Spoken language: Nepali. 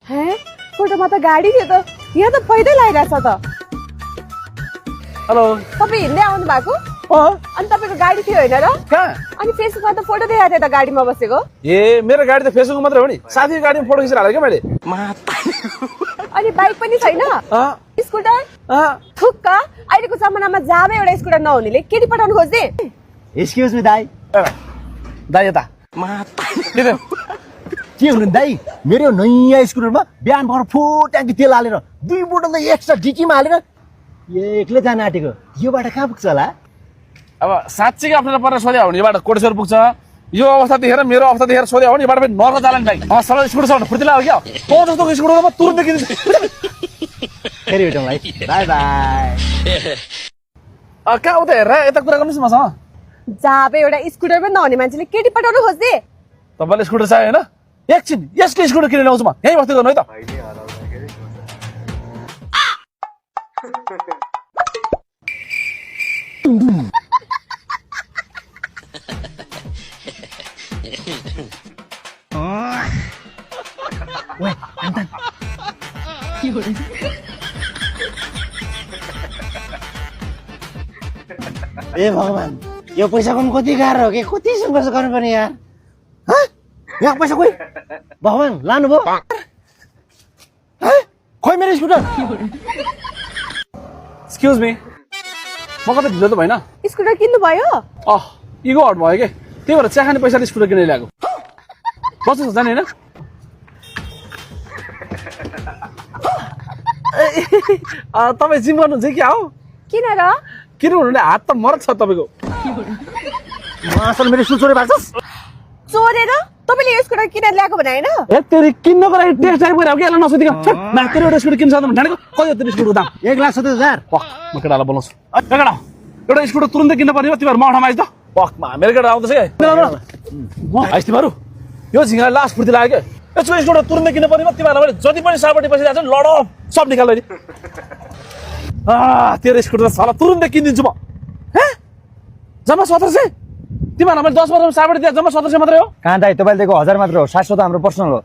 हैं फोटोमा त गाडी थियो त यहाँ त पैदल आइरहेछ त हेलो तपाईँ हिँड्दै आउनु भएको अनि तपाईँको गाडी थियो होइन र कहाँ अनि फेसबुकमा त फोटो देखाएको थियो त गाडीमा बसेको ए मेरो गाडी त फेसबुक मात्रै हो नि साथीको गाडीमा फोटो खिचेर हालेँ क्या मैले अनि बाइक पनि छैन स्कुटर थुक्क अहिलेको जमानामा जाबे एउटा स्कुटर नहुनेले केटी पठाउनु खोज्दै एक्सक्युज मी दाइ दाइ यता के हुनु दाइ मेरो नयाँ स्कुटरमा बिहान भएर फुल ट्याङ्की तेल हालेर 2 बोतल त एक्स्ट्रा डिकीमा हालेर एक्लै जान आँटेको यो बाटो कहाँ पुग्छ होला अब साँच्चीकै अप्ठ्यारो परेर सोध्या हो नि यबाट कोटेश्वर पुग्छ यो अवस्था देखेर मेरो अवस्था देखेर सोध्या हो नि यबाट पनि नर्क जाला नि भाइ सबै स्कुटर छ भने फुर्तिला हो क्या तँ जस्तो स्कुटरमा तुरुन्तै किनिदिन्छु फेरि भेटौँ भाइ बाई बाई कहाँ उता हेरेर यता कुरा गर्नुहोस् न मसँग जाबे एउटा स्कुटर पनि नहुने मान्छेले केटी पठाउनु खोज्दै तपाईँले स्कुटर चाहियो होइन एकछिन यसको स्कुटर किनेर ल्याउँछु म यहीँ बस्दै गर्नु है त ए भगवान् यो पैसाको पनि कति गाह्रो हो कि कति सङ्घर्ष गर्नुपर्ने यार यहाँ पैसा खोइ भगवान् लानुभयो खोइ मेरो स्कुटर एक्सक्युज मी म कतै ढिलो त भएन स्कुटर किन्नु भयो इगो हट भयो कि त्यही भएर चिया खाने पैसाले स्कुटर किनेर ल्याएको बस्नुहोस् जाने होइन तपाईँ जिम गर्नुहुन्छ कि हो किन र किन हुनुहुने हात त मर्छ छ तपाईँको असल मेरो स्कुल चोरी भएको चोरेर तपाईँले यो स्कुटर किनेर ल्याएको भने होइन ए तेरि किन्नको लागि टेस्ट ड्राइभ गरेर हो कि यसलाई नसोधिक तेरो एउटा स्कुटर किन्न सक्दैन ढाडेको कति हो तेरो स्कुटरको दाम 1,70,000 म केटालाई बोलाउँछु केटा एउटा स्कुटर तुरुन्तै किन्न पर्ने हो तिमीहरू म ठाउँमा आइज त पकमा मेरो केटा आउँदैछ है आइस तिमीहरू यो झिङ्गा लास्ट फुर्ती लाग्यो क्या यसको स्कुटर तुरुन्तै किन्न पर्ने हो तिमीहरूलाई जति पनि सापट्टि पैसा जान्छ नि लड सब निकाल्यो नि तेरो स्कुटर त साला तुरुन्तै किनिदिन्छु म जम्मा 1700 तिमीहरूलाई मैले 10 वर्षमा सापट्टि दिए जम्मा 1700 मात्रै हो कहाँ दाइ तपाईँले दिएको 1000 मात्र हो 700 त हाम्रो पर्सनल हो